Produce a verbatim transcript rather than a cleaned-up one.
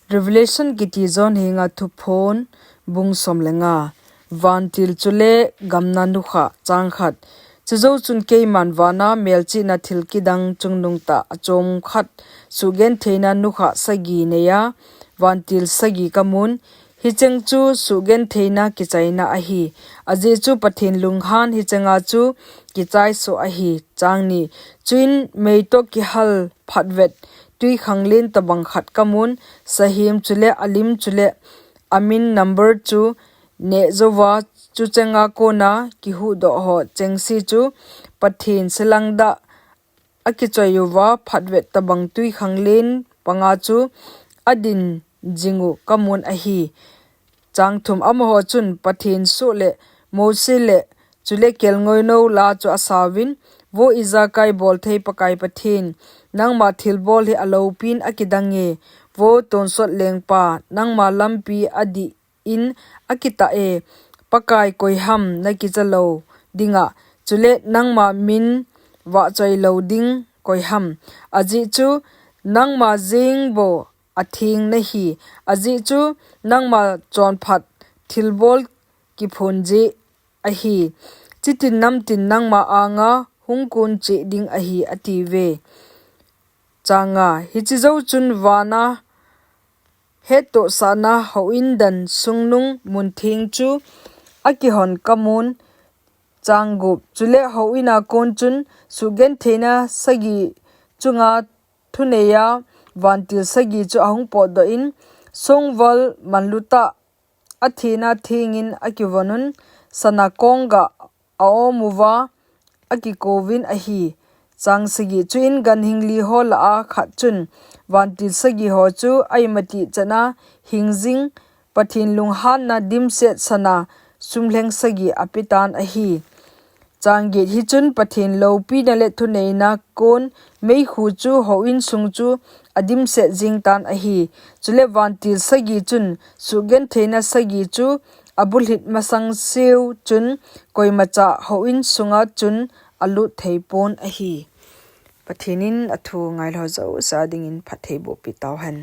Revelation kiti John henga thuphon, bung som le nga. Vantil chule gamna nukha. Chang khat. Chujou chun keiman vana melchihna thil kidang chungnung tah achom khat, suhgentheina nukha sagi neiya vantil sagi kamun. Hicheng chu suhgentheina kichaina ahi. Ajeh chu Pathen lunghan hichenga chu kichai soh ahi. Chang ni. Chuin meitoh kihal phatvet tui khanglen tabang khat kamun, sahem chule alim chule amin number chu neh jouva, chuchenga kona kihuhdoh ho chengse chu Pathen selangdah akichoi uva phatvet tabang tui khanglen panga chu adin jingu kamun ahi. Chang thum. Amaho chun Pathen soh le Mose le chule kelngoinou la chu asauvin, Vo ijakai bolthei Pakai Pathen, nangma thilbol hi aloupin akidange. Vo tonsot lengpa, nangma lampi adih in akitah e. Pakai koiham nakicha lou dinga, chule nangma min vahchoi lou ding koiham? Ajeh chu nangma jeng bou atheng nahi. Ajeh chu nangma chonphat thilbol kiphun jeh ahi. Chitin namtin nangma anga hung kun cheh ding ahi, atiuve. Chang nga. Hiche jou chun vana hettohsahna houin dan sungnung muntheng chu akihon kamun. Chang gup. Chule houin a kon chun suhgentheina sagi chunga thuneiya vantil sagi chu ahung potdoh in, songval manlutah athena thengin akivonun, sana kongah aomuva akikouvin ahi. Chang sagi. Chuin ganhing li ho lah a khat chun vantil sagi ho chu aimatih chana hingjing Pathen lunghanna dimset sana sumlheng sagi apetan ahi. Chang get. Hichun Pathen loupina le thuneina kon meikhu chu houin sung chu adimset jingtan ahi. Chule vantil sagi chun suhgentheina sagi chu abulhit masangseu chun koimacha houin sunga chun alut theipon ahi. Pathen in athu ngailou jouse dingin phatthei bohpi tauhen.